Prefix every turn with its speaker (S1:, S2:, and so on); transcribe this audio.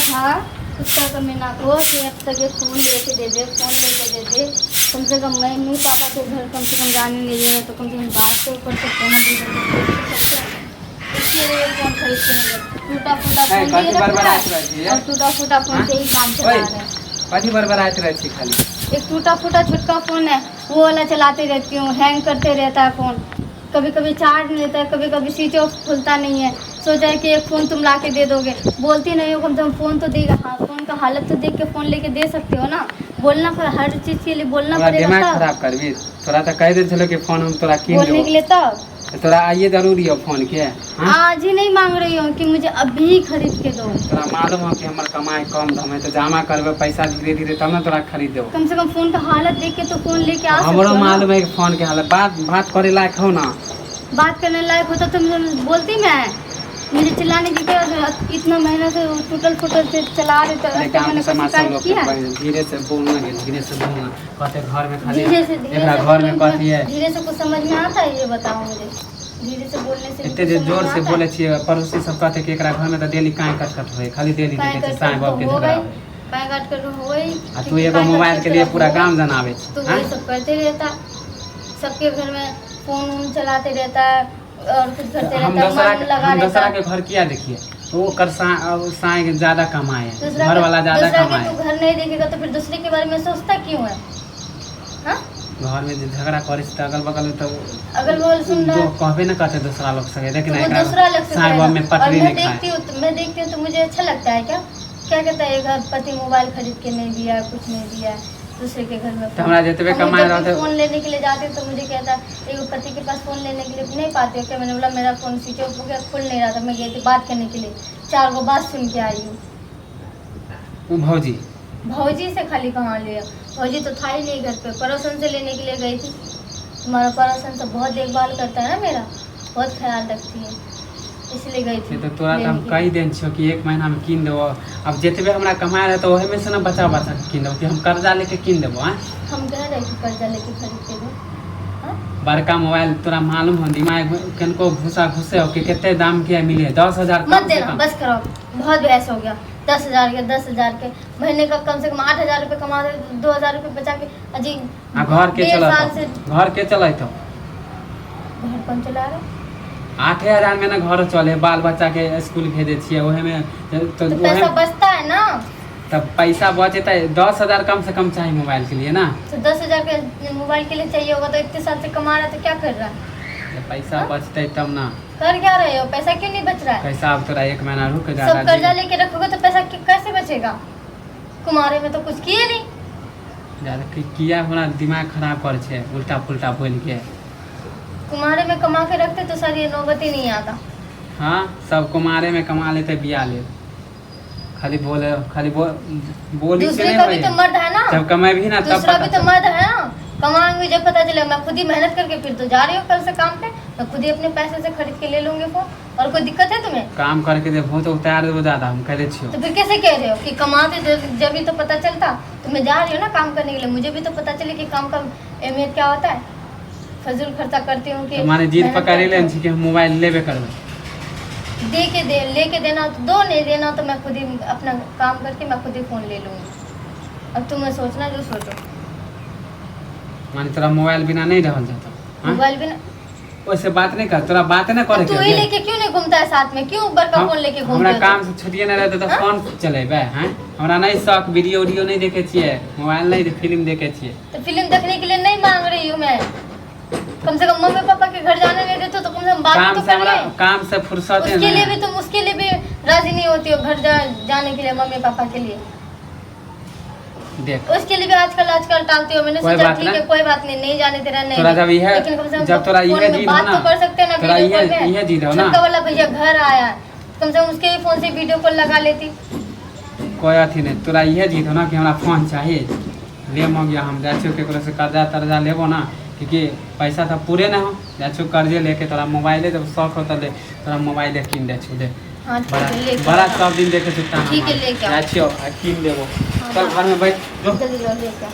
S1: था कुत्ता कमीना को कि अब तक ये फोन लेके दे दे, फोन लेके दे दे। कम से कम मैं मम्मी पापा के घर कम से कम जाने नहीं दे रहा, तो कम से कम बात तो कर सकते हैं ना, दूसरे से पूछ तो सकते हैं। इसके लिए फोन खरीद के नहीं देते। टूटा फूटा
S2: है,
S1: फोन
S2: कथी
S1: दे रखा
S2: बड़बड़ाइत रहै
S1: है
S2: छियै?
S1: और टूटा फूटा फोन
S2: हाँ?
S1: से ही काम चला
S2: ओए।
S1: रहे हैं।
S2: कथी बड़बड़ाइत रहै छी खाली?
S1: एक टूटा फूटा छोटका फोन है, वो वाला चलाते रहती हूँ। हैंग करते रहता है फोन, कभी कभी चार्ज नहीं रहता है, कभी कभी स्विच ऑफ खुलता नहीं है। सोचा है कि एक फ़ोन तुम ला के दे दोगे, बोलती नहीं हो, कम से कम फ़ोन तो देगा। हाँ, फ़ोन का हालत तो देख के फ़ोन लेके दे सकते हो ना। बोलना पर हर चीज़ के लिए बोलना
S2: तोरा
S1: पड़ेगा
S2: दिमाग
S1: तब।
S2: खराब करबी? तोरा तऽ कहि देल छलौ कि फोन हम तोरा कीन
S1: बोलने
S2: देबौ।
S1: के लिए तब।
S2: तऽ तोरा आइए जरूरी हो फोन के? हाँ?
S1: आज ही नहीं मांग रही हूँ कि मुझे अभी खरीद के दो।
S2: तोरा मालूम हो कि हमर कमाई कम हमे तऽ जमा करबै पैसा धीरे धीरे तब ने तोरा खरीद देबौ।
S1: कम से कम फोन का हालत देख के तो फोन लेके आ सकते
S2: हमरो
S1: हो ना।
S2: मालूम है कि फोन के हालत, बात बात करे लायक हो ना।
S1: बात करने लायक होता तो मुझे बोलती? मैं मुझे चिल्लाने की क्या जरूरत? इतना महीना से टूटल फूटल से चला रहे तो
S2: अरे
S1: आज तक
S2: गाँव
S1: मैंने
S2: के
S1: कोई
S2: समाज सब
S1: शिकायत
S2: लोग
S1: किया है?
S2: धीरे से बोलना गेल, धीरे से बोलना। कहते घर में खाली
S1: धीरे से धीरे
S2: एकरा
S1: से
S2: घर में
S1: बोलने
S2: कथी है।
S1: धीरे से कुछ समझ में आता है? ये बताओ मुझे, धीरे से बोलने से भी
S2: एते
S1: कुछ
S2: जे
S1: समझ
S2: जोर
S1: में
S2: से
S1: आता है?
S2: बोले छियै, पड़ोसी सब कहते कि एकरा घर में तऽ डेली काँय कटकट होय, खाली डेली
S1: काहे
S2: देखै छियै
S1: कट
S2: साँय
S1: कट
S2: बाप के
S1: तो हो
S2: झगड़ा
S1: गई,
S2: होय।
S1: काहे कट कर हो गई।
S2: आ तू
S1: क्योंकि
S2: एगो
S1: काहे कट
S2: मोबाइल
S1: कट
S2: के लिए
S1: कर
S2: पूरा
S1: हो
S2: गाम
S1: गई
S2: जनाबै छी।
S1: तो
S2: आँय?
S1: वही सब करते रहता, सबके घर में फोन उन चलाते रहता है और कुछ करते
S2: हम
S1: रहता है,
S2: दोसरा
S1: मन लगा
S2: हम
S1: रहता
S2: दोसरा
S1: है।
S2: के घर किया देखिए? तो ओकर साँय के ज्यादा कमाए है,
S1: दूसरा
S2: घर
S1: के
S2: वाला ज्यादा
S1: दूसरा के
S2: कमाए
S1: तू
S2: है।
S1: घर नहीं देखेगा तो फिर दूसरे के बारे में सोचता क्यों है? हाँ?
S2: घर में जे झगड़ा करै छै तऽ अगल बगल में तऽ
S1: अगल बगल सुन रहा
S2: दो
S1: है।
S2: कहबे न करते दूसरा लोग सके
S1: तो
S2: लेकिन
S1: वो
S2: एकरा
S1: दूसरा अलग से
S2: साँय
S1: करेगा
S2: बाप में
S1: और
S2: पटरी
S1: मैं
S2: नहीं खाए।
S1: देखती हूँ तो मैं देखती हूँ तो मुझे अच्छा लगता है क्या? क्या कहता है, घर पति मोबाइल खरीद के नहीं दिया, कुछ नहीं दिया, दूसरे के घर में
S2: तऽ
S1: फोन।
S2: हमरा जतबे
S1: हम
S2: कमाए
S1: जब भी
S2: रहतै
S1: फोन लेने के लिए जाते तो मुझे कहता है, एगो पति के पास फोन लेने के लिए नहीं पाते हो क्या? मैंने बोला मेरा फोन स्विच ऑफ हो गया, खुल नहीं रहा था। मैं गई थी बात करने के लिए, चार गो बात सुन के आई हूँ।
S2: ओ भौजी।
S1: भौजी से खाली कहाँ लिया, भौजी तो था ही नहीं घर पे, पड़ोसन से लेने के लिए गई थी। तुम्हारा पड़ोसन सब बहुत देखभाल करता है ना मेरा, बहुत ख्याल रखती है, इसलिए गई
S2: से
S1: थी
S2: तऽ तोरा तऽ
S1: लेने
S2: हम
S1: के
S2: कहि
S1: लिए।
S2: देने छियौ कि एक महीनामे कीन देबौ। आब जतबे हमरा कमाए रहतौ ओहिमे से ने बचा बचा के कीन देबौ कि हम कर्जा लेके कीन देबौ? आँय?
S1: हम कह रहे कि कर्जा लेके खरीद के दो? हाँ?
S2: बड़का मोबाइल तोरा मालूम हो दिमाग कनको घुसा घुसे हो कि कते दाम के मिले? 10,000
S1: मत
S2: कम से
S1: देना।
S2: कम।
S1: बस करो, बहुत बहस हो गया। 10,000 के, 10,000 के महीने का कम से कम 8,000 रुपये कमा दे, 2,000 रुपये बचा के अजी।
S2: आ घर के
S1: 1.5 साल
S2: चलत
S1: से
S2: घर के चलत हो?
S1: घर कौन चला रहा?
S2: 8,000 में ने घर चले, बाल बच्चा के स्कूल भेजै छियै ओहिमे तो।
S1: तो पैसा बचता है ना।
S2: तब पैसा बचेतै, 10,000 कम से कम चाही मोबाइल के लिए ना।
S1: तो 10,000 के मोबाइल के लिए चाहिए होगा तो इतने साल से कमा रहा है तो क्या कर रहा है?
S2: जब पैसा
S1: हाँ?
S2: बचतै तब ना।
S1: कर क्या रहे हो? पैसा क्यों नहीं बच रहा है?
S2: कैसा अब तोरा एक महीना रुक जा।
S1: सब कर्जा लेके रखोगे तो पैसा कैसे बचेगा? कुमारे में तो कुछ किए नहीं।
S2: ज्यादा किया हमरा दिमाग खराब कर छै उल्टा पुल्टा बोल के।
S1: कुमारे में कमा के रखते तो सर ये नौबत ही नहीं आता।
S2: हाँ, सब कुमारे में कमा लेते बिया ले, खाली बोले, खाली बोली से
S1: दूसरे
S2: नहीं
S1: का भी
S2: होई।
S1: तो मर्द है ना।
S2: जब कमेबही ना तब
S1: दूसरा
S2: पता
S1: भी तो
S2: चलतै।
S1: मर्द है ना। कमाएंगे जब पता चले। मैं खुद ही मेहनत करके फिर तो जा रही हूँ कल से काम पे, मैं खुद ही अपने पैसे से खरीद के ले लूंगी फोन। और कोई दिक्कत है तुम्हें?
S2: काम करके जे भूत उतार देबो ज्यादा हम कह दै छियौ।
S1: तो फिर कैसे कह रहे हो कि कमाते जब जब ही तो पता चलता? तो मैं जा रही हूँ ना काम करने के लिए, मुझे भी तो पता चले कि काम का अहमियत क्या होता है। फजूल खर्चा करती हूँ कि
S2: तऽ माने जिद
S1: मेहनत
S2: पकड़ि
S1: करती
S2: लेने
S1: हूँ।
S2: छी कि हम मोबाइल लेबे करबै।
S1: दे के दे, लेके देना तो दो, नहीं देना तो मैं खुद ही अपना काम करके मैं खुद ही फोन ले लूँगी। अब तुम्हें सोचना जो सोचो।
S2: माने तोरा मोबाइल बिना नहीं रहल जाता? हाँ?
S1: मोबाइल बिना
S2: ओहिसे बात नहीं कर, तोरा बात नहीं
S1: तो
S2: करे
S1: तू
S2: के
S1: ही
S2: है?
S1: लेके क्यों नहीं घूमता है साथ में? क्यों बड़का फोन लेके घूमते
S2: हमरा
S1: हो
S2: काम
S1: तुम?
S2: से छुट्टिए नहीं रहते तऽ
S1: हाँ?
S2: फोन चलेबै हैं? हमरा नहीं शौक, वीडियो उडियो नहीं देखे छियै, मोबाइल नहीं, फिल्म देखे छियै।
S1: तो फिल्म देखने के लिए नहीं मांग रही हूँ मैं। कम से कम मम्मी पापा के घर जाने नहीं देते तो कम से कम बात
S2: काम
S1: तो
S2: से
S1: कर
S2: हमरा
S1: ले।
S2: काम से फुर्सत
S1: उसके लिए भी तुम उसके लिए भी राजी नहीं होती हो घर जाने के लिए मम्मी पापा के लिए।
S2: देख,
S1: उसके लिए भी आजकल आजकल टालती हो। मैंने
S2: कोई
S1: सोचा
S2: बात
S1: ठीक
S2: ना।
S1: है, कोई बात नहीं, नहीं जाने तेरा नहीं
S2: तोरा जब इहे
S1: लेकिन कम से कम
S2: जब तोरा
S1: फोन
S2: इहे
S1: में
S2: जिद हो
S1: बात
S2: ना,
S1: तो कर सकते हैं ना
S2: तोरा
S1: वीडियो
S2: इहे
S1: कॉल में।
S2: इहे जिद हो ना।
S1: छोटका वाला भैया घर आया, कम से कम उसके ही फोन से वीडियो कॉल लगा लेती।
S2: कोई अथी नहीं, तोरा इहे जिद हो ना कि हमरा फोन चाही, ले मंगिया। हम जाइ छियौ केकरो से कर्जा तर्जा लेबो ना, क्योंकि पैसा तऽ पूरे नहि हो, जाइ छियौ कर्जे लेके। तोरा मोबाइले जब शौक हो तऽ ले, तोरा मोबाइले कीन दै छियौ, ले।
S1: हाँ, ठीक
S2: बड़ा
S1: है, लेके
S2: बड़ा
S1: आओ।
S2: सब दिन देखे छियौ ताना
S1: ठीक है,
S2: मारै।
S1: लेके आओ।
S2: जाइ छियौ आ कीन देबो।
S1: हाँ,
S2: चल
S1: हाँ।
S2: घरमे बैठ जो।
S1: जल्दी जाओ, लेके आओ।